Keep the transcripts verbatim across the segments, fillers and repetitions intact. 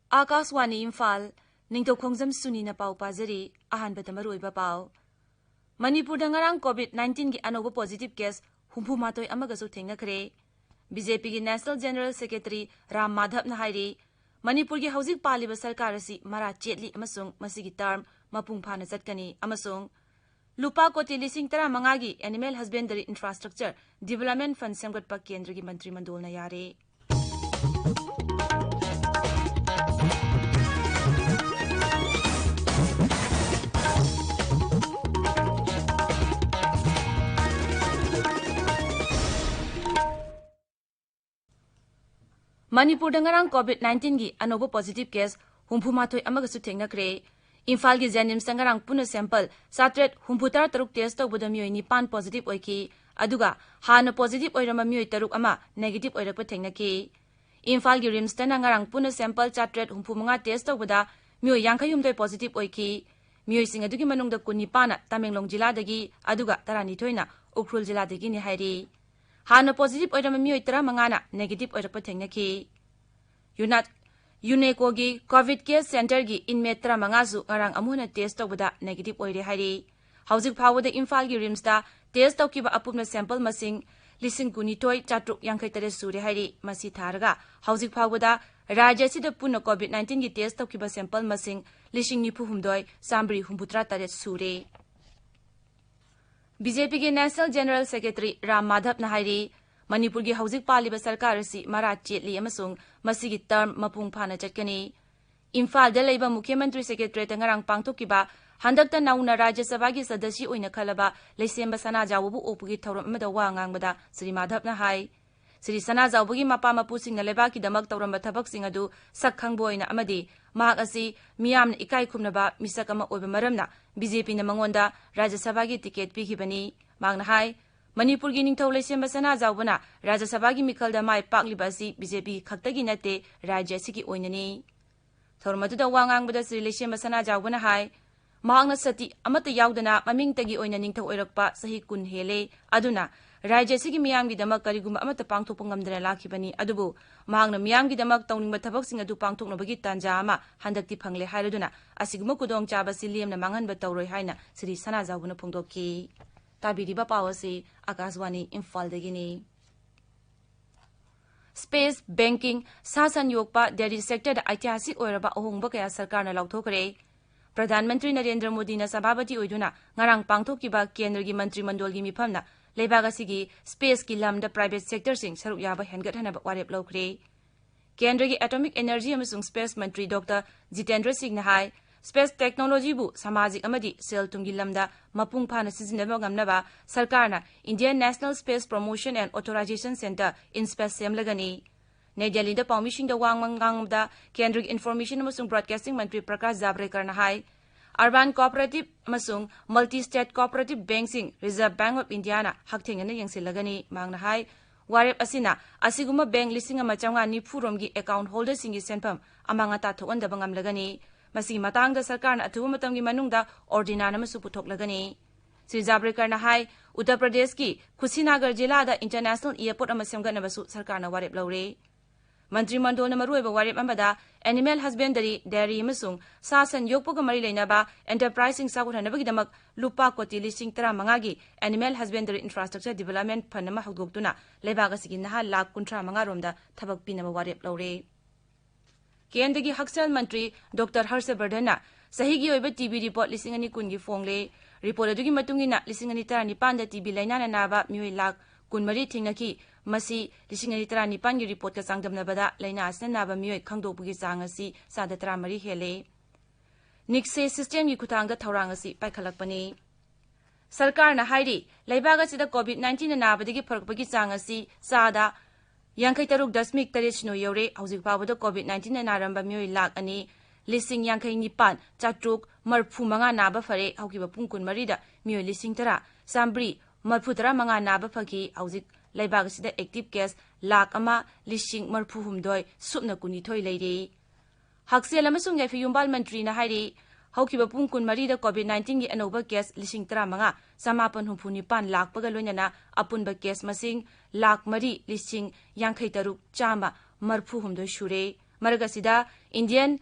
ꯑꯥꯀꯥꯁꯋꯥꯅꯤ ꯏꯝꯐꯥꯜ, ꯅꯤꯡꯊꯧ ꯈꯣꯡꯖꯝ ꯁꯨꯅꯤꯅ ꯄꯥꯎ ꯄꯥꯖꯔꯤ꯫ ꯑꯍꯥꯟꯕꯗ ꯃꯔꯨꯑꯣꯏꯕ ꯄꯥꯎ꯫ ꯃꯅꯤꯄꯨꯔꯗ ꯉꯔꯥꯡ COVID nineteen ꯒꯤ ꯑꯅꯧꯕ positive case ꯍꯨꯝꯐꯨ ꯃꯥꯊꯣꯏ ꯑꯃꯒꯁꯨ ꯊꯦꯡꯅꯈ꯭ꯔꯦ꯫ BJP ꯒꯤ National General Secretary ꯔꯥꯝ ꯃꯥꯙꯕꯅ ꯍꯥꯏꯔꯤ, ꯃꯅꯤꯄꯨꯔꯒꯤ ꯍꯧꯖꯤꯛ ꯄꯥꯜꯂꯤꯕ ꯁꯔꯀꯥꯔ ꯑꯁꯤ ꯃꯔꯥ ꯆꯦꯠꯂꯤ ꯑꯃꯁꯨꯡ ꯃꯁꯤꯒꯤ term ꯃꯄꯨꯡ ꯐꯥꯅ ꯆꯠꯀꯅꯤ ꯑꯃꯁꯨꯡ ꯂꯨꯄꯥ ꯀꯣꯇꯤ ꯂꯤꯁꯤꯡ ꯇꯔꯥꯃꯉꯥꯒꯤ Animal Husbandry Infrastructure Development Fund ꯁꯦꯝꯒꯠꯄ ꯀꯦꯟꯗ꯭ꯔꯒꯤ ꯃꯟꯇ꯭ꯔꯤ ꯃꯟꯗꯣꯜꯅ ꯌꯥꯔꯦ꯫ ꯃꯅꯤꯄꯨꯔꯗ ꯉꯔꯥꯡ COVID nineteen ꯒꯤ ꯑꯅꯧꯕ positive case ꯍꯨꯝꯐꯨ ꯃꯥꯊꯣꯏ ꯑꯃꯒꯁꯨ ꯊꯦꯡꯅꯈ꯭ꯔꯦ꯫ ꯏꯝꯐꯥꯜꯒꯤ JNIMS ꯇ ꯉꯔꯥꯡ ꯄꯨꯟꯅ sample ꯆꯥꯇ꯭ꯔꯦꯠ ꯍꯨꯝꯐꯨ ꯇꯔꯥ ꯇꯔꯨꯛ test ꯇꯧꯕꯗ ꯃꯤꯑꯣꯏ ꯅꯤꯄꯥꯟ positive ꯑꯣꯏꯈꯤ, ꯑꯗꯨꯒ ꯍꯥꯟꯅ positive ꯑꯣꯏꯔꯝꯕ ꯃꯤꯑꯣꯏ ꯇꯔꯨꯛ ꯑꯃ negative ꯑꯣꯏꯔꯛꯄ ꯊꯦꯡꯅꯈꯤ꯫ ꯏꯝꯐꯥꯜꯒꯤ RIMS ꯇꯅ ꯉꯔꯥꯡ ꯄꯨꯟꯅ sample ꯆꯥꯇ꯭ꯔꯦꯠ ꯍꯨꯝꯐꯨ ꯃꯉꯥ test ꯇꯧꯕꯗ ꯃꯤꯑꯣꯏ ꯌꯥꯡꯈꯩ ꯍꯨꯝꯗꯣꯏ positive ꯑꯣꯏꯈꯤ꯫ ꯃꯤꯑꯣꯏꯁꯤꯡ ꯑꯗꯨꯒꯤ ꯃꯅꯨꯡꯗ ꯀꯨꯟꯅꯤꯄꯥꯟꯅ ꯇꯃꯦꯡꯂꯣꯡ ꯖꯤꯂꯥꯗꯒꯤ, ꯑꯗꯨꯒ ꯇꯔꯥꯅꯤꯊꯣꯏꯅ ꯎꯈ꯭ꯔꯨꯜ ꯖꯤꯂꯥꯗꯒꯤꯅꯤ ꯍꯥꯏꯔꯤ꯫ ꯍꯥꯟꯅ positive ꯑꯣꯏꯔꯝꯕ ꯃꯤꯑꯣꯏ ꯇꯔꯥꯃꯉꯥꯅ negative ꯑꯣꯏꯔꯛꯄ ꯊꯦꯡꯅꯈꯤ꯫ ꯌꯨꯅꯥꯠ-, UNECO ꯒꯤ COVID care centre ꯒꯤ inmate ꯇꯔꯥꯃꯉꯥꯁꯨ ꯉꯔꯥꯡ ꯑꯃꯨꯛ ꯍꯟꯅ test ꯇꯧꯕꯗ negative ꯑꯣꯏꯔꯦ ꯍꯥꯏꯔꯤ꯫ ꯍꯧꯖꯤꯛ ꯐꯥꯎꯕꯗ ꯏꯝꯐꯥꯜꯒꯤ RIMS ꯇ test ꯇꯧꯈꯤꯕ ꯑꯄꯨꯟꯕ sample ꯃꯁꯤꯡ ꯂꯤꯁꯤꯡ ꯀꯨꯟꯅꯤꯊꯣꯏ ꯆꯥꯇ꯭ꯔꯨꯛ ꯌꯥꯡꯈꯩ ꯇꯔꯦꯠ ꯁꯨꯔꯦ ꯍꯥꯏꯔꯤ꯫ ꯃꯁꯤ ꯊꯥꯔꯒ ꯍꯧꯖꯤꯛ ꯐꯥꯎꯕꯗ ꯔꯥꯖ꯭ꯌ ꯑꯁꯤꯗ ꯄꯨꯟꯅ COVID nineteen ꯒꯤ test ꯇꯧꯈꯤꯕ sample ꯃꯁꯤꯡ ꯂꯤꯁꯤꯡ ꯅꯤꯐꯨ ꯍꯨꯝꯗꯣꯏ ꯆꯥꯃꯔꯤ ꯍꯨꯝꯐꯨ ꯇꯔꯥ ꯇꯔꯦꯠ ꯁꯨꯔꯦ꯫ BJP ꯒꯤ National General Secretary ꯔꯥꯝ ꯃꯥꯙꯕꯅ ꯍꯥꯏꯔꯤ, ꯃꯅꯤꯄꯨꯔꯒꯤ ꯍꯧꯖꯤꯛ ꯄꯥꯜꯂꯤꯕ ꯁꯔꯀꯥꯔ ꯑꯁꯤ ꯃꯔꯥ ꯆꯦꯠꯂꯤ ꯑꯃꯁꯨꯡ ꯃꯁꯤꯒꯤ term ꯃꯄꯨꯡ ꯐꯥꯅ ꯆꯠꯀꯅꯤ꯫ ꯏꯝꯐꯥꯜꯗ ꯂꯩꯕ ꯃꯨꯈ꯭ꯌ ꯃꯟꯇ꯭ꯔꯤ Secretariat ꯇ ꯉꯔꯥꯡ ꯄꯥꯡꯊꯣꯛꯈꯤꯕ ꯍꯟꯗꯛꯇ ꯅꯧꯅ ꯔꯥꯖ꯭ꯌ ꯁꯚꯥꯒꯤ ꯁꯗꯁ꯭ꯌ ꯑꯣꯏꯅ ꯈꯜꯂꯕ ꯂꯩꯁꯦꯝꯕ ꯁꯅꯥꯖꯥꯎꯕꯕꯨ ꯑꯣꯛꯄꯒꯤ ꯊꯧꯔꯝ ꯑꯃꯗ ꯋꯥ ꯉꯥꯡꯕꯗ ꯁ꯭ꯔꯤ ꯃꯥꯙꯕꯅ ꯍꯥꯏ, ꯁ꯭ꯔꯤ ꯁꯅꯥꯖꯥꯎꯕꯒꯤ ꯃꯄꯥ ꯃꯄꯨꯁꯤꯡꯅ ꯂꯩꯕꯥꯛꯀꯤꯗꯃꯛ ꯇꯧꯔꯝꯕ ꯊꯕꯛꯁꯤꯡ ꯑꯗꯨ ꯁꯛ ꯈꯪꯕ ꯑꯣꯏꯅ ꯑꯃꯗꯤ ꯃꯍꯥꯛ ꯑꯁꯤ ꯃꯤꯌꯥꯝꯅ ꯏꯀꯥꯏ ꯈꯨꯝꯅꯕ ꯃꯤꯁꯛ ꯑꯃ ꯑꯣꯏꯕ ꯃꯔꯝꯅ BJP ꯅ ꯃꯉꯣꯟꯗ ꯔꯥꯖ꯭ꯌ ꯁꯚꯥꯒꯤ ticket ꯄꯤꯈꯤꯕꯅꯤ꯫ ꯃꯍꯥꯛꯅ ꯍꯥꯏ, ꯃꯅꯤꯄꯨꯔꯒꯤ ꯅꯤꯡꯊꯧ ꯂꯩꯁꯦꯝꯕ ꯁꯅꯥꯖꯥꯎꯕꯅ ꯔꯥꯖ꯭ꯌ ꯁꯚꯥꯒꯤ ꯃꯤꯈꯜꯗ ꯃꯥꯏ ꯄꯥꯛꯂꯤꯕ ꯑꯁꯤ BJP ꯈꯛꯇꯒꯤ ꯅꯠꯇꯦ, ꯔꯥꯖ꯭ꯌ ꯑꯁꯤꯒꯤ ꯑꯣꯏꯅꯅꯤ꯫ ꯊꯧꯔꯝ ꯑꯗꯨꯗ ꯋꯥ ꯉꯥꯡꯕꯗ ꯁ꯭ꯔꯤ ꯂꯩꯁꯦꯝꯕ ꯁꯅꯥꯖꯥꯎꯕꯅ ꯍꯥꯏ, ꯃꯍꯥꯛꯅ ꯁꯇꯤ ꯑꯃꯠꯇ ꯌꯥꯎꯗꯅ ꯃꯃꯤꯡꯇꯒꯤ ꯑꯣꯏꯅ ꯅꯤꯡꯊꯧ ꯑꯣꯏꯔꯛꯄ ꯆꯍꯤ ꯀꯨꯟ ꯍꯦꯜꯂꯦ꯫ ꯑꯗꯨꯅ ꯔꯥꯖ꯭ꯌ ꯑꯁꯤꯒꯤ ꯃꯤꯌꯥꯝꯒꯤꯗꯃꯛ ꯀꯔꯤꯒꯨꯝꯕ ꯑꯃꯠꯇ ꯄꯥꯡꯊꯣꯛꯄ ꯉꯝꯗꯅ ꯂꯥꯛꯈꯤꯕꯅꯤ꯫ ꯑꯗꯨꯕꯨ ꯃꯍꯥꯛꯅ ꯃꯤꯌꯥꯝꯒꯤꯗꯃꯛ ꯇꯧꯅꯤꯡꯕ ꯊꯕꯛꯁꯤꯡ ꯑꯗꯨ ꯄꯥꯡꯊꯣꯛꯅꯕꯒꯤ ꯇꯥꯟꯖꯥ ꯑꯃ ꯍꯟꯗꯛꯇꯤ ꯐꯪꯂꯦ ꯍꯥꯏꯔꯗꯨꯅ ꯑꯁꯤꯒꯨꯝꯕ ꯈꯨꯗꯣꯡꯆꯥꯕꯁꯤ ꯂꯦꯝꯅ ꯃꯥꯡꯍꯟꯕ ꯇꯧꯔꯣꯏ ꯍꯥꯏꯅ ꯁ꯭ꯔꯤ ꯁꯅꯥꯖꯥꯎꯕꯅ ꯐꯣꯡꯗꯣꯛꯈꯤ꯫ ꯇꯥꯕꯤꯔꯤꯕ ꯄꯥꯎ ꯑꯁꯤ ꯑꯀꯥꯁꯕꯥꯅꯤ ꯏꯝꯐꯥꯜꯗꯒꯤꯅꯤ꯫ Space, banking, ꯁꯥ ꯁꯟ ꯌꯣꯛꯄ, dairy sector ꯗ ꯑꯩꯇꯤꯍꯥꯁꯤꯛ ꯑꯣꯏꯔꯕ ꯑꯍꯣꯡꯕ ꯀꯌꯥ ꯁꯔꯀꯥꯔꯅ ꯂꯥꯎꯊꯣꯛꯈ꯭ꯔꯦ꯫ ꯄ꯭ꯔꯙꯥꯟ ꯃꯟꯇ꯭ꯔꯤ ꯅꯔꯦꯟꯗ꯭ꯔ ꯃꯣꯗꯤꯅ ꯁꯚꯥꯄꯇꯤ ꯑꯣꯏꯗꯨꯅ ꯉꯔꯥꯡ ꯄꯥꯡꯊꯣꯛꯈꯤꯕ ꯀꯦꯟꯗ꯭ꯔꯒꯤ ꯃꯟꯇ꯭ꯔꯤ ꯃꯟꯗꯣꯜꯒꯤ ꯃꯤꯐꯝꯅ ꯂꯩꯕꯥꯛ ꯑꯁꯤꯒꯤ space ꯀꯤ ꯂꯝꯗ private sector ꯁꯤꯡ ꯁꯔꯨꯛ ꯌꯥꯕ ꯍꯦꯟꯒꯠꯍꯟꯅꯕ ꯋꯥꯔꯦꯞ ꯂꯧꯈ꯭ꯔꯦ꯫ ꯀꯦꯟꯗ꯭ꯔꯒꯤ Atomic Energy ꯑꯃꯁꯨꯡ Space ꯃꯟꯇ꯭ꯔꯤ ꯗꯣꯛꯇꯔ ꯖꯤꯇꯦꯟꯗ꯭ꯔ ꯁꯤꯡꯅ ꯍꯥꯏ, space technology ꯕꯨ ꯁꯃꯥꯖꯤꯛ ꯑꯃꯗꯤ ꯁꯦꯜ ꯊꯨꯝꯒꯤ ꯂꯝꯗ ꯃꯄꯨꯡ ꯐꯥꯅ ꯁꯤꯖꯤꯟꯅꯕ ꯉꯝꯅꯕ ꯁꯔꯀꯥꯔꯅ Indian National Space Promotion and Authorization Centre, INSPACE, ꯁꯦꯝꯂꯒꯅꯤ꯫ ꯅꯩ ꯗꯦꯜꯂꯤꯗ ꯄꯥꯎꯃꯤꯁꯤꯡꯗ ꯋꯥ ꯉꯥꯡꯕꯗ ꯀꯦꯟꯗ꯭ꯔꯒꯤ Information ꯑꯃꯁꯨꯡ Broadcasting ꯃꯟꯇ꯭ꯔꯤ ꯄ꯭ꯔꯀꯥꯁ ꯖꯥꯕ꯭ꯔꯦꯀꯔꯅ ꯍꯥꯏ, urban cooperative ꯑꯃꯁꯨꯡ multi state cooperative bank ꯁꯤꯡ Reserve Bank of India ꯅ ꯍꯛꯊꯦꯡꯅꯅ ꯌꯦꯡꯁꯤꯜꯂꯒꯅꯤ꯫ ꯃꯍꯥꯛꯅ ꯍꯥꯏ, ꯋꯥꯔꯦꯞ ꯑꯁꯤꯅ ꯑꯁꯤꯒꯨꯝꯕ bank ꯂꯤꯁꯤꯡ ꯑꯃ ꯆꯥꯝꯃꯉꯥ ꯅꯤꯐꯨ ꯔꯣꯝꯒꯤ account holder ꯁꯤꯡꯒꯤ ꯁꯦꯟꯐꯝ ꯑꯃꯥꯡ ꯑꯇꯥ ꯊꯣꯛꯍꯟꯗꯕ ꯉꯝꯂꯒꯅꯤ꯫ ꯃꯁꯤꯒꯤ ꯃꯇꯥꯡꯗ ꯁꯔꯀꯥꯔꯅ ꯑꯊꯨꯕ ꯃꯇꯝꯒꯤ ꯃꯅꯨꯡꯗ ordinance ꯑꯃꯁꯨ ꯄꯨꯊꯣꯛꯂꯒꯅꯤ꯫ ꯁ꯭ꯔꯤ ꯖꯥꯕ꯭ꯔꯦꯀꯔꯅ ꯍꯥꯏ, ꯎꯠꯇꯔ ꯄ꯭ꯔꯗꯦꯁꯀꯤ ꯈꯨꯁꯤꯅꯥꯒꯔ ꯖꯤꯂꯥꯗ international airport ꯑꯃ ꯁꯦꯝꯒꯠꯅꯕꯁꯨ ꯁꯔꯀꯥꯔꯅ ꯋꯥꯔꯦꯞ ꯂꯧꯔꯦ꯫ ꯃꯟꯇ꯭ꯔꯤ ꯃꯟꯗꯣꯜꯅ ꯃꯔꯨꯑꯣꯏꯕ ꯋꯥꯔꯦꯞ ꯑꯃꯗ animal husbandry, dairy ꯑꯃꯁꯨꯡ ꯁꯥ ꯁꯟ ꯌꯣꯛꯄꯒ ꯃꯔꯤ ꯂꯩꯅꯕ enterprise ꯁꯤꯡ ꯆꯥꯎꯈꯠꯍꯟꯅꯕꯒꯤꯗꯃꯛ ꯂꯨꯄꯥ ꯀꯣꯇꯤ ꯂꯤꯁꯤꯡ ꯇꯔꯥꯃꯉꯥꯒꯤ animal husbandry infrastructure development fund ꯑꯃ ꯍꯧꯗꯣꯛꯇꯨꯅ ꯂꯩꯕꯥꯛ ꯑꯁꯤꯒꯤ ꯅꯍꯥ ꯂꯥꯈ ꯀꯨꯟꯊ꯭ꯔꯥ ꯃꯉꯥ ꯔꯣꯝꯗ ꯊꯕꯛ ꯄꯤꯅꯕ ꯋꯥꯔꯦꯞ ꯂꯧꯔꯦ꯫ ꯀꯦꯟꯗ꯭ꯔꯒꯤ ꯍꯛꯁꯦꯜ ꯃꯟꯇ꯭ꯔꯤ ꯗꯣꯛꯇꯔ ꯍꯔꯁ ꯕꯔꯙꯟꯅ ꯆꯍꯤꯒꯤ ꯑꯣꯏꯕ TB report ꯂꯤꯁꯤꯡ ꯑꯅꯤ ꯀꯨꯟꯒꯤ ꯐꯣꯡꯂꯦ꯫ Report ꯑꯗꯨꯒꯤ ꯃꯇꯨꯡ ꯏꯟꯅ ꯂꯤꯁꯤꯡ ꯑꯅꯤ ꯇꯔꯥꯅꯤꯄꯥꯟꯗ TB ꯂꯥꯏꯅꯥꯅ ꯅꯥꯕ ꯃꯤꯑꯣꯏ ꯂꯥꯈ ꯀꯨꯟꯃꯔꯤ ꯊꯦꯡꯅꯈꯤ꯫ ꯃꯁꯤ ꯂꯤꯁꯤꯡ ꯑꯅꯤ ꯇꯔꯥꯅꯤꯄꯥꯟꯒꯤ report ꯀ ꯆꯥꯡꯗꯝꯅꯕꯗ ꯂꯥꯏꯅꯥ ꯑꯁꯤꯅ ꯅꯥꯕ ꯃꯤꯑꯣꯏ ꯈꯪꯗꯣꯛꯄꯒꯤ ꯆꯥꯡ ꯑꯁꯤ ꯆꯥꯗ ꯇꯔꯥꯃꯔꯤ ꯍꯦꯜꯂꯦ꯫ ꯅꯤꯛꯁꯦ system ꯒꯤ ꯈꯨꯠꯊꯥꯡꯗ ꯊꯧꯔꯥꯡ ꯑꯁꯤ ꯄꯥꯏꯈꯠꯂꯛꯄꯅꯤ꯫ ꯁꯔꯀꯥꯔꯅ ꯍꯥꯏꯔꯤ, ꯂꯩꯕꯥꯛ ꯑꯁꯤꯗ COVID nineteen ꯅ ꯅꯥꯕꯗꯒꯤ ꯐꯔꯛꯄꯒꯤ ꯆꯥꯡ ꯑꯁꯤ ꯆꯥꯗ ꯌꯥꯡꯈꯩ ꯇꯔꯨꯛ ꯗꯁꯃꯤꯛ ꯇꯔꯦꯠ ꯁꯤꯅꯣ ꯌꯧꯔꯦ꯫ ꯍꯧꯖꯤꯛ ꯐꯥꯎꯕꯗ COVID nineteen ꯅ ꯅꯥꯔꯝꯕ ꯃꯤꯑꯣꯏ ꯂꯥꯈ ꯑꯅꯤ ꯂꯤꯁꯤꯡ ꯌꯥꯡꯈꯩ ꯅꯤꯄꯥꯟ ꯆꯥꯇ꯭ꯔꯨꯛ ꯃꯔꯐꯨ ꯃꯉꯥ ꯅꯥꯕ ꯐꯔꯦ꯫ ꯍꯧꯈꯤꯕ ꯄꯨꯡ ꯀꯨꯟꯃꯔꯤꯗ ꯃꯤꯑꯣꯏ ꯂꯤꯁꯤꯡ ꯇꯔꯥ ꯆꯥꯝꯃꯔꯤ ꯃꯔꯐꯨ ꯇꯔꯥ ꯃꯉꯥ ꯅꯥꯕ ꯐꯈꯤ꯫ ꯍꯧꯖꯤꯛ ꯂꯩꯕꯥꯛ ꯑꯁꯤꯗ active case ꯂꯥꯈ ꯑꯃ ꯂꯤꯁꯤꯡ ꯃꯔꯐꯨ ꯍꯨꯝꯗꯣꯏ ꯁꯨꯞꯅ ꯀꯨꯟꯅꯤꯊꯣꯏ ꯂꯩꯔꯤ꯫ ꯍꯛꯁꯦꯜ ꯑꯃꯁꯨꯡ ꯌꯥꯏꯐ ꯌꯨꯝꯕꯥꯜ ꯃꯟꯇ꯭ꯔꯤꯅ ꯍꯥꯏꯔꯤ, ꯍꯧꯈꯤꯕ ꯄꯨꯡ ꯀꯨꯟꯃꯔꯤꯗ COVID nineteen-ꯒꯤ ꯑꯅꯧꯕ case ꯂꯤꯁꯤꯡ ꯇꯔꯥꯃꯉꯥ ꯆꯃꯥꯄꯟ ꯍꯨꯝꯐꯨ ꯅꯤꯄꯥꯟ ꯂꯥꯛꯄꯒ ꯂꯣꯏꯅꯅ ꯑꯄꯨꯟꯕ case ꯃꯁꯤꯡ ꯂꯥꯈ ꯃꯔꯤ ꯂꯤꯁꯤꯡ ꯌꯥꯡꯈꯩ ꯇꯔꯨꯛ ꯆꯥꯝꯃ ꯃꯔꯤꯐꯨ ꯍꯨꯝꯗꯣꯏ ꯁꯨꯔꯦ꯫ ꯃꯔꯛ ꯑꯁꯤꯗ, Indian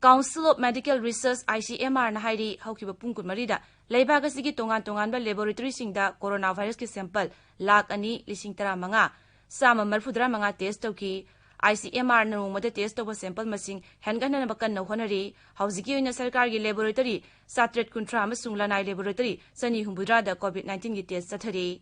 Council of Medical Research, ICMR-ꯅ ꯍꯥꯏꯔꯤ, ꯍꯧꯈꯤꯕ ꯄꯨꯡ ꯀꯨꯟꯃꯔꯤꯗ ꯂꯩꯕꯥꯛ ꯑꯁꯤꯒꯤ ꯇꯣꯉꯥꯟ ꯇꯣꯉꯥꯟꯕ laboratory-ꯁꯤꯡꯗ corona virus-ꯀꯤ sample ꯂꯥꯈ ꯑꯅꯤ ꯂꯤꯁꯤꯡ ꯇꯔꯥꯃꯉꯥ ꯆꯥꯝꯃ ꯃꯔꯤꯐꯨꯇꯔꯥ ꯃꯉꯥ test ꯇꯧꯈꯤ꯫ ICMR-ꯅ ꯅꯣꯡꯃꯗ test ꯇꯧꯕ sample ꯃꯁꯤꯡ ꯍꯦꯟꯒꯠꯍꯟꯅꯕ ꯀꯟꯅ ꯍꯣꯠꯅꯔꯤ꯫ ꯍꯧꯖꯤꯛꯀꯤ ꯑꯣꯏꯅ ꯁꯔꯀꯥꯔꯒꯤ laboratory ꯆꯥꯇ꯭ꯔꯦꯠ ꯀꯨꯟꯊ꯭ꯔꯥ ꯑꯃꯁꯨꯡ ꯂꯅꯥꯏ laboratory ꯆꯅꯤ ꯍꯨꯝꯐꯨꯇꯔꯥꯗ COVID nineteen-ꯒꯤ test ꯆꯠꯊꯔꯤ꯫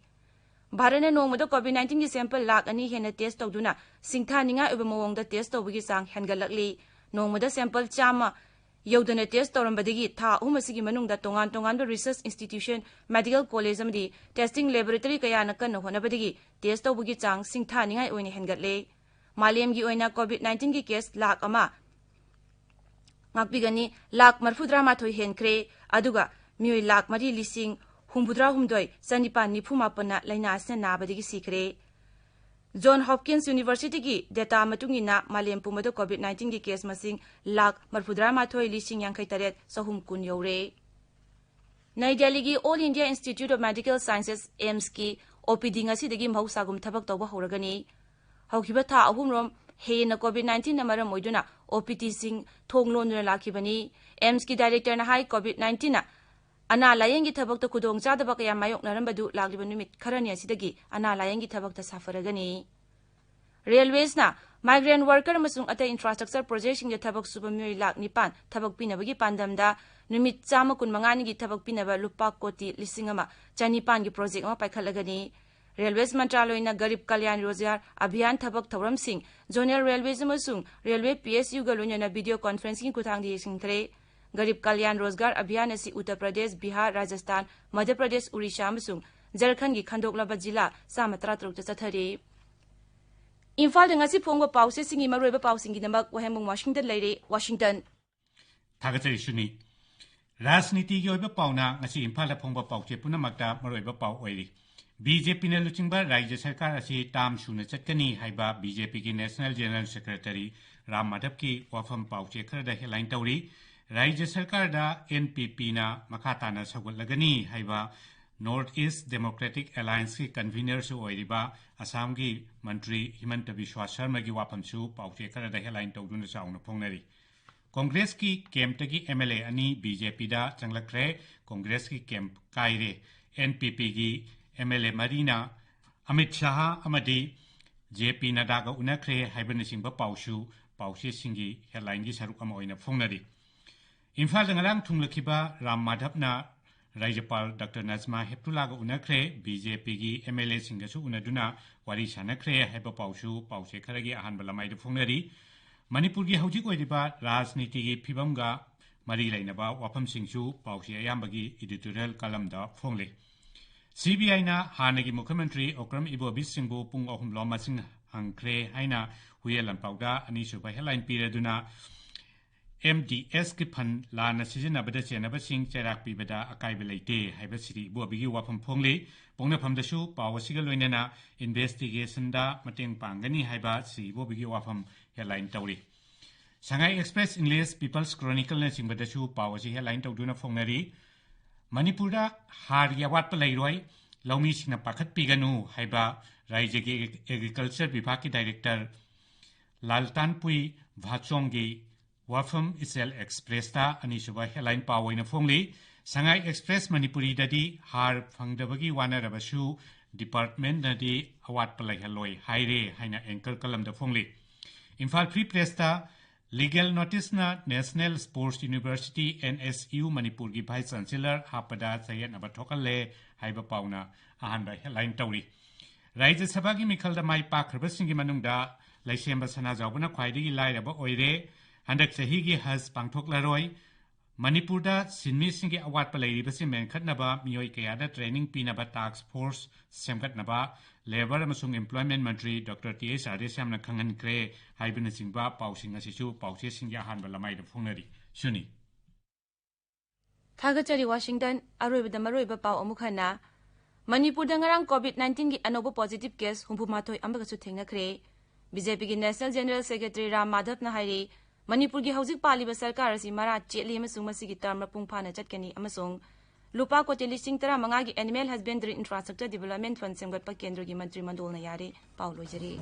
ꯚꯥꯔꯠꯅ ꯅꯣꯡꯃꯗ COVID nineteen-ꯒꯤ sample ꯂꯥꯈ ꯑꯅꯤ ꯍꯦꯟꯅ test ꯇꯧꯗꯨꯅ ꯁꯤꯡꯊꯥꯅꯤꯡꯉꯥꯏ ꯑꯣꯏꯕ ꯃꯑꯣꯡꯗ test ꯇꯧꯕꯒꯤ ꯆꯥꯡ ꯍꯦꯟꯒꯠꯂꯛꯂꯤ꯫ ꯅꯣꯡꯃꯗ sample ꯆꯥꯝꯃ ꯌꯧꯗꯅ test ꯇꯧꯔꯝꯕꯗꯒꯤ ꯊꯥ ꯑꯍꯨꯝ ꯑꯁꯤꯒꯤ ꯃꯅꯨꯡꯗ ꯇꯣꯉꯥꯟ ꯇꯣꯉꯥꯟꯕ research institution, medical college ꯑꯃꯗꯤ testing laboratory ꯀꯌꯥꯅ ꯀꯟꯅ ꯍꯣꯠꯅꯕꯗꯒꯤ test ꯇꯧꯕꯒꯤ ꯆꯥꯡ ꯁꯤꯡꯊꯥꯅꯤꯡꯉꯥꯏ ꯑꯣꯏꯅ ꯍꯦꯟꯒꯠꯂꯦ꯫ ꯃꯥꯂꯦꯝꯒꯤ ꯑꯣꯏꯅ COVID nineteen-ꯒꯤ case ꯂꯥꯈ ꯑꯃ ꯉꯥꯛꯄꯤꯒꯅꯤ, ꯂꯥꯈ ꯃꯔꯤꯐꯨꯇꯔꯥ ꯃꯥꯊꯣꯏ ꯍꯦꯟꯈ꯭ꯔꯦ, ꯑꯗꯨꯒ ꯃꯤꯑꯣꯏ ꯂꯥꯈ ꯃꯔꯤ ꯂꯤꯁꯤꯡ ꯍꯨꯝꯐꯨꯇꯔꯥ ꯍꯨꯝꯗꯣꯏ ꯆꯅꯤꯄꯥꯟ ꯅꯤꯐꯨ ꯃꯥꯄꯟꯅ ꯂꯥꯏꯅꯥ ꯑꯁꯤꯅ ꯅꯥꯕꯗꯒꯤ ꯁꯤꯈ꯭ꯔꯦ꯫ John Hopkins University-ꯒꯤ data ꯃꯇꯨꯡ ꯏꯟꯅ ꯃꯥꯂꯦꯝ ꯄꯨꯝꯕꯗ COVID nineteen-ꯒꯤ case ꯃꯁꯤꯡ ꯂꯥꯈ ꯃꯔꯤꯐꯨꯇꯔꯥ ꯃꯥꯊꯣꯏ ꯂꯤꯁꯤꯡ ꯌꯥꯡꯈꯩ ꯇꯔꯦꯠ ꯆꯍꯨꯝ ꯀꯨꯟ ꯌꯧꯔꯦ꯫ ꯅꯩ ꯗꯦꯜꯂꯤꯒꯤ All India Institute of Medical Sciences, AIIMS-ꯀꯤ OPD ꯉꯁꯤꯗꯒꯤ ꯃꯍꯧꯁꯥꯒꯨꯝ ꯊꯕꯛ ꯇꯧꯕ ꯍꯧꯔꯒꯅꯤ꯫ ꯍꯧꯈꯤꯕ ꯊꯥ ꯑꯍꯨꯝꯔꯣꯝ ꯍꯦꯟꯅ COVID nineteen-ꯅ ꯃꯔꯝ ꯑꯣꯏꯗꯨꯅ OPD-ꯁꯤꯡ ꯊꯣꯡ ꯂꯣꯟꯗꯨꯅ ꯂꯥꯛꯈꯤꯕꯅꯤ꯫ AIIMS-ꯀꯤ director-ꯅ ꯍꯥꯏ, COVID nineteen-ꯅ ꯑꯅꯥ ꯂꯥꯌꯦꯡꯒꯤ ꯊꯕꯛꯇ ꯈꯨꯗꯣꯡꯆꯥꯗꯕ ꯀꯌꯥ ꯃꯥꯌꯣꯛꯅꯔꯝꯕꯗꯨ ꯂꯥꯛꯂꯤꯕ ꯅꯨꯃꯤꯠ ꯈꯔꯅꯤ ꯑꯁꯤꯗꯒꯤ ꯑꯅꯥ ꯂꯥꯌꯦꯡꯒꯤ ꯊꯕꯛꯇ ꯁꯥꯐꯔꯒꯅꯤ꯫ Railways-ꯅ migrant worker ꯑꯃꯁꯨꯡ ꯑꯇꯩ infrastructure project-ꯁꯤꯡꯗ ꯊꯕꯛ ꯁꯨꯕ ꯃꯤꯑꯣꯏ ꯂꯥꯈ ꯅꯤꯄꯥꯟ ꯊꯕꯛ ꯄꯤꯅꯕꯒꯤ ꯄꯥꯟꯗꯝꯗ ꯅꯨꯃꯤꯠ ꯆꯥꯝꯃ ꯀꯨꯟꯃꯉꯥꯅꯤꯒꯤ ꯊꯕꯛ ꯄꯤꯅꯕ ꯂꯨꯄꯥ ꯀꯣꯇꯤ ꯂꯤꯁꯤꯡ ꯑꯃ ꯆꯅꯤꯄꯥꯟꯒꯤ project ꯑꯃ ꯄꯥꯏꯈꯠꯂꯒꯅꯤ꯫ Railways ꯃꯟꯇ꯭ꯔꯥꯂꯣꯏꯅ ꯒꯔꯤꯕ ꯀꯜꯌꯥꯟ ꯔꯣꯖꯒꯥꯔ ꯑꯚꯤꯌꯥꯟ ꯊꯕꯛ ꯊꯧꯔꯝꯁꯤꯡ Zonal Railways ꯑꯃꯁꯨꯡ Railway PSU-ꯒ ꯂꯣꯏꯅꯅ video conferencing-ꯒꯤ ꯈꯨꯠꯊꯥꯡꯗ ꯌꯦꯡꯁꯤꯟꯈ꯭ꯔꯦ꯫ ꯒꯔꯤꯕ ꯀꯜꯌꯥꯟ ꯔꯣꯖꯒꯥꯔ ꯑꯚꯤꯌꯥꯟ ꯑꯁꯤ ꯎꯠꯇꯔ ꯄ꯭ꯔꯗꯦꯁ, ꯕꯤꯍꯥꯔ, ꯔꯥꯖꯁꯊꯥꯟ, ꯃꯙ꯭ꯌ ꯄ꯭ꯔꯗꯦꯁ, ꯎꯔꯤꯁꯥ ꯑꯃꯁꯨꯡ ꯖꯔꯈꯟꯒꯤ ꯈꯟꯗꯣꯛꯂꯕ ꯖꯤꯂꯥ ꯆꯥꯝꯃ ꯇꯔꯥꯇꯔꯨꯛꯇ ꯆꯠꯊꯔꯤ꯫ ꯏꯝꯐꯥꯜꯗ ꯉꯁꯤ ꯐꯣꯡꯕ ꯄꯥꯎꯆꯦꯁꯤꯡꯒꯤ ꯃꯔꯨꯑꯣꯏꯕ ꯄꯥꯎꯁꯤꯡꯒꯤꯗꯃꯛ ꯋꯥꯍꯦꯡꯕꯝ ꯋꯥꯁꯤꯡꯇꯟ ꯂꯩꯔꯦ, ꯋꯥꯁꯤꯡꯇꯟ꯫ ꯊꯥꯒꯠꯆꯔꯤ ꯁꯨꯅꯤ꯫ ꯔꯥꯖꯅꯤꯇꯤꯒꯤ ꯑꯣꯏꯕ ꯄꯥꯎꯅ ꯉꯁꯤ ꯏꯝꯐꯥꯜꯗ ꯐꯣꯡꯕ ꯄꯥꯎꯆꯦ ꯄꯨꯝꯅꯃꯛꯇ ꯃꯔꯨꯑꯣꯏꯕ ꯄꯥꯎ ꯑꯣꯏꯔꯤ꯫ ꯕꯤ ꯖꯦ ꯄꯤꯅ ꯂꯨꯆꯤꯡꯕ ꯔꯥꯖ꯭ꯌ ꯁꯔꯀꯥꯔ ꯑꯁꯤ ꯇꯥꯝ ꯁꯨꯅ ꯆꯠꯀꯅꯤ ꯍꯥꯏꯕ ꯕꯤ ꯖꯦ ꯄꯤꯒꯤ National General Secretary ꯔꯥꯝ ꯃꯥꯙꯕꯀꯤ ꯋꯥꯐꯝ ꯄꯥꯎꯆꯦ ꯈꯔꯗ headline ꯇꯧꯔꯤ꯫ ꯔꯥꯖ꯭ꯌ ꯁꯔꯀꯥꯔꯗ ꯑꯦꯟ ꯄꯤ ꯄꯤꯅ ꯃꯈꯥ ꯇꯥꯅ ꯁꯧꯒꯠꯂꯒꯅꯤ ꯍꯥꯏꯕ North East Democratic Allianceꯀꯤ convenerꯁꯨ ꯑꯣꯏꯔꯤꯕ ꯑꯁꯥꯝꯒꯤ ꯃꯟꯇ꯭ꯔꯤ ꯍꯤꯃꯟꯇ ꯕꯤꯁ꯭ꯋꯥ ꯁꯔꯃꯒꯤ ꯋꯥꯐꯝꯁꯨ ꯄꯥꯎꯆꯦ ꯈꯔꯗ headline ꯇꯧꯗꯨꯅ ꯆꯥꯎꯅ ꯐꯣꯡꯅꯔꯤ꯫ ꯀꯣꯡꯒ꯭ꯔꯦꯁꯀꯤ campꯇꯒꯤ M L A ꯑꯅꯤ B J Pꯗ ꯆꯪꯂꯛꯈ꯭ꯔꯦ, ꯀꯣꯡꯒ꯭ꯔꯦꯁꯀꯤ camp ꯀꯥꯏꯔꯦ꯫ N P Pꯒꯤ M L A ꯃꯔꯤꯅ ꯑꯃꯤꯠ ꯁꯥꯍ ꯑꯃꯗꯤ J P ꯅꯗꯥꯒ ꯎꯅꯈ꯭ꯔꯦ ꯍꯥꯏꯕꯅꯆꯤꯡꯕ ꯄꯥꯎꯁꯨ ꯄꯥꯎꯆꯦꯁꯤꯡꯒꯤ headlineꯒꯤ ꯁꯔꯨꯛ ꯑꯃ ꯑꯣꯏꯅ ꯐꯣꯡꯅꯔꯤ꯫ ꯏꯝꯐꯥꯜꯗ ꯉꯔꯥꯡ ꯊꯨꯡꯂꯈꯤꯕ ꯔꯥꯝ ꯃꯥꯙꯕꯅ ꯔꯥꯖ꯭ꯌꯄꯥꯜ ꯗꯥꯛꯇꯔ ꯅꯖꯃꯥ ꯍꯦꯞꯇꯨꯂꯥꯒ ꯎꯅꯈ꯭ꯔꯦ, B J Pꯒꯤ M L Aꯁꯤꯡꯒꯁꯨ ꯎꯅꯗꯨꯅ ꯋꯥꯔꯤ ꯁꯥꯟꯅꯈ꯭ꯔꯦ ꯍꯥꯏꯕ ꯄꯥꯎꯁꯨ ꯄꯥꯎꯆꯦ ꯈꯔꯒꯤ ꯑꯍꯥꯟꯕ ꯂꯃꯥꯏꯗ ꯐꯣꯡꯅꯔꯤ꯫ ꯃꯅꯤꯄꯨꯔꯒꯤ ꯍꯧꯖꯤꯛ ꯑꯣꯏꯔꯤꯕ ꯔꯥꯖꯅꯤꯇꯤꯒꯤ ꯐꯤꯕꯝꯒ ꯃꯔꯤ ꯂꯩꯅꯕ ꯋꯥꯐꯝꯁꯤꯡꯁꯨ ꯄꯥꯎꯆꯦ ꯑꯌꯥꯝꯕꯒꯤ editorial columnꯗ ꯐꯣꯡꯂꯤ꯫ C B Iꯅ ꯍꯥꯟꯅꯒꯤ ꯃꯨꯈ꯭ꯌꯃꯟꯇ꯭ꯔꯤ ꯑꯣꯀ꯭ꯔꯝ ꯏꯕꯣꯕꯤꯁ ꯁꯤꯡꯕꯨ ꯄꯨꯡ ꯑꯍꯨꯝ ꯂꯣꯝ ꯃꯁꯤꯡ ꯍꯪꯈ꯭ꯔꯦ ꯍꯥꯏꯅ ꯍꯨꯏꯌꯦꯟ ꯂꯥꯟꯄꯥꯎꯗ ꯑꯅꯤꯁꯨꯕ headline ꯄꯤꯔꯗꯨꯅ, M D Sꯀꯤ fund ꯂꯥꯟꯅ ꯁꯤꯖꯤꯟꯅꯕꯗ ꯆꯦꯟꯅꯕꯁꯤꯡ ꯆꯩꯔꯥꯛ ꯄꯤꯕꯗ ꯑꯀꯥꯏꯕ ꯂꯩꯇꯦ ꯍꯥꯏꯕ ꯁ꯭ꯔꯤ ꯏꯕꯣꯕꯤꯒꯤ ꯋꯥꯐꯝ ꯐꯣꯡꯂꯤ꯫ ꯄꯣꯛꯅꯐꯝꯗꯁꯨ ꯄꯥꯎ ꯑꯁꯤꯒ ꯂꯣꯏꯅꯅ investigationꯗ ꯃꯇꯦꯡ ꯄꯥꯡꯒꯅꯤ ꯍꯥꯏꯕ ꯁ꯭ꯔꯤ ꯏꯕꯣꯕꯤꯒꯤ ꯋꯥꯐꯝ headline ꯇꯧꯔꯤ꯫ ꯁꯉꯥꯏ Express, English People's Chronicleꯅꯆꯤꯡꯕꯗꯁꯨ ꯄꯥꯎ ꯑꯁꯤ headline ꯇꯧꯗꯨꯅ ꯐꯣꯡꯅꯔꯤ꯫ ꯃꯅꯤꯄꯨꯔꯗ ꯍꯥꯔꯒꯤ ꯑꯋꯥꯠꯄ ꯂꯩꯔꯣꯏ, ꯂꯧꯃꯤꯁꯤꯡꯅ ꯄꯥꯈꯠꯄꯤꯒꯅꯨ ꯍꯥꯏꯕ ꯔꯥꯖ꯭ꯌꯒꯤ Agriculture ꯕꯤꯚꯥꯒꯀꯤ director ꯂꯥꯜꯇꯥꯟꯄꯨꯏ ꯚꯥꯆꯣꯡꯒꯤ ꯋꯥꯐꯝ ꯏꯆꯦꯜ Expressꯇ ꯑꯅꯤꯁꯨꯕ headline ꯄꯥꯎ ꯑꯣꯏꯅ ꯐꯣꯡꯂꯤ꯫ ꯁꯉꯥꯏ Express ꯃꯅꯤꯄꯨꯔꯤꯗꯗꯤ ꯍꯥꯔ ꯐꯪꯗꯕꯒꯤ ꯋꯥꯅꯔꯕꯁꯨ departmentꯅꯗꯤ ꯑꯋꯥꯠꯄ ꯂꯩꯍꯜꯂꯣꯏ ꯍꯥꯏꯔꯦ ꯍꯥꯏꯅ anchor columnꯗ ꯐꯣꯡꯂꯤ꯫ Imphal Free Pressꯇ legal noticeꯅ National Sports University, N S U, ꯃꯅꯤꯄꯨꯔꯒꯤ vice chancellor ꯍꯥꯞꯄꯗ ꯆꯌꯦꯠꯅꯕ ꯊꯣꯛꯍꯜꯂꯦ ꯍꯥꯏꯕ ꯄꯥꯎꯅ ꯑꯍꯥꯟꯕ headline ꯇꯧꯔꯤ꯫ ꯔꯥꯖ꯭ꯌ ꯁꯚꯥꯒꯤ ꯃꯤꯈꯜꯗ ꯃꯥꯏ ꯄꯥꯛꯈ꯭ꯔꯕꯁꯤꯡꯒꯤ ꯃꯅꯨꯡꯗ ꯂꯩꯁꯦꯝꯕ ꯁꯅꯥꯖꯥꯎꯕꯅ ꯈ꯭ꯋꯥꯏꯗꯒꯤ ꯂꯥꯏꯔꯕ ꯑꯣꯏꯔꯦ꯫ ꯍꯟꯗꯛ ꯆꯍꯤꯒꯤ ꯍꯖ ꯄꯥꯡꯊꯣꯛꯂꯔꯣꯏ꯫ ꯃꯅꯤꯄꯨꯔꯗ ꯁꯤꯟꯃꯤꯁꯤꯡꯒꯤ ꯑꯋꯥꯠꯄ ꯂꯩꯔꯤꯕꯁꯤ ꯃꯦꯟꯈꯠꯅꯕ ꯃꯤꯑꯣꯏ ꯀꯌꯥꯗ training ꯄꯤꯅꯕ task force ꯁꯦꯝꯒꯠꯅꯕ Labour ꯑꯃꯁꯨꯡ Employment ꯃꯟꯇ꯭ꯔꯤ ꯗꯣꯛꯇꯔ ꯇꯤ ꯑꯩꯆ ꯔꯥꯙꯦꯁ꯭ꯌꯥꯝꯅ ꯈꯪꯍꯟꯈ꯭ꯔꯦ ꯍꯥꯏꯕꯅꯆꯤꯡꯕ ꯄꯥꯎꯁꯤꯡ ꯑꯁꯤꯁꯨ ꯄꯥꯎꯆꯦꯁꯤꯡꯒꯤ ꯑꯍꯥꯟꯕ ꯂꯃꯥꯏꯗ ꯐꯣꯡꯅꯔꯤ꯫ ꯁꯤꯅꯤ꯫ ꯊꯥꯒꯠꯆꯔꯤ ꯋꯥꯁꯤꯡꯇꯟ꯫ ꯑꯔꯣꯏꯕꯗ ꯃꯔꯨꯑꯣꯏꯕ ꯄꯥꯎ ꯑꯃꯨꯛ ꯍꯟꯅ꯫ ꯃꯅꯤꯄꯨꯔꯗ ꯉꯔꯥꯡ COVID nineteenꯒꯤ ꯑꯅꯧꯕ positive case ꯍꯨꯝꯐꯨ ꯃꯥꯊꯣꯏ ꯑꯃꯒꯁꯨ ꯊꯦꯡꯅꯈ꯭ꯔꯦ꯫ BJPꯒꯤ National General Secretary ꯔꯥꯝ ꯃꯥꯙꯕꯅ ꯍꯥꯏꯔꯤ, ꯃꯅꯤꯄꯨꯔꯒꯤ ꯍꯧꯖꯤꯛ ꯄꯥꯜꯂꯤꯕ ꯁꯔꯀꯥꯔ ꯑꯁꯤ ꯃꯔꯥ ꯆꯦꯠꯂꯤ ꯑꯃꯁꯨꯡ ꯃꯁꯤꯒꯤ term ꯃꯄꯨꯡ ꯐꯥꯅ ꯆꯠꯀꯅꯤ ꯑꯃꯁꯨꯡ ꯂꯨꯄꯥ ꯀꯣꯇꯤ ꯂꯤꯁꯤꯡ ꯇꯔꯥꯃꯉꯥꯒꯤ Animal Husbandry Infrastructure Development Fund ꯁꯦꯝꯒꯠꯄ ꯀꯦꯟꯗ꯭ꯔꯒꯤ ꯃꯟꯇ꯭ꯔꯤ ꯃꯟꯗꯣꯜꯅ ꯌꯥꯔꯦ꯫ ꯄꯥꯎ ꯂꯣꯏꯖꯔꯦ꯫